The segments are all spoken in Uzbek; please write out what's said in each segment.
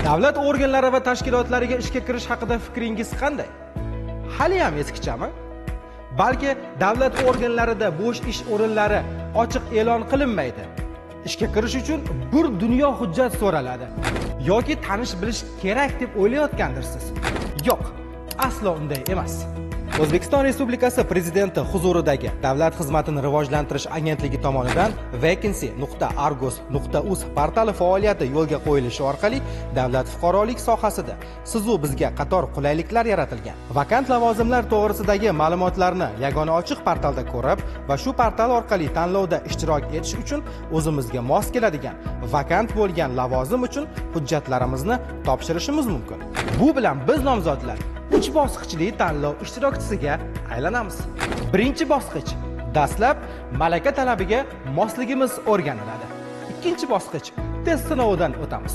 Davlat organlari va tashkilotlariga ishga kirish haqida fikringiz qanday? Haliyam eskichami? Balki davlat organlarida bo'sh ish o'rinlari ochiq e'lon qilinmaydi. Ishga kirish uchun bir dunyo hujjat so'raladi yoki tanish bilish kerak deb o'ylayotgandirsiz. Yo'q, aslo unday emas. O'zbekiston Respublikasi Prezidenti huzuridagi Davlat xizmatini rivojlantirish agentligi tomonidan vacancy.argos.uz portali faoliyati yo'lga qo'yilishi orqali davlat fuqarolik sohasida sizu bizga qator qulayliklar yaratilgan. Vakant lavozimlar to'g'risidagi ma'lumotlarni yagona ochiq portalda ko'rib va shu portal orqali tanlovda ishtirok etish uchun o'zimizga mos keladigan vakant bo'lgan lavozim uchun hujjatlarimizni topshirishimiz mumkin. Bu bilan biz nomzodlar 3 bosqichli tanlov ishtirokchisiga aylanamiz. Birinchi bosqich: dastlab malaka talabiga mosligimiz o'rganiladi. Ikkinchi bosqich: test sinovidan o'tamiz.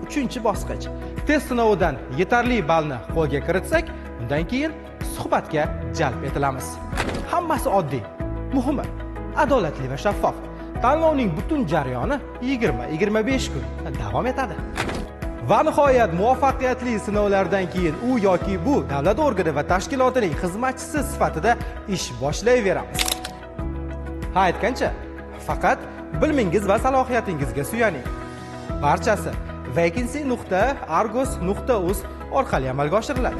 Uchinchi bosqich: test sinovidan yetarli ballni qo'lga kiritsak, undan keyin suhbatga jalb etilamiz. Hammasi oddiy, muhimi adolatli va shaffof. Tanlovning butun jarayoni 20-25 kun davom etadi. Va nihoyat muvaffaqiyatli sinovlardan keyin u yoki bu davlat organi va tashkilotining xizmatchisi sifatida ish boshlayveramiz. Ha, aytgancha, faqat bilimingiz va salohiyatingizga suyaning. Barchasi vacancy.argos.uz orqali amalga oshiriladi.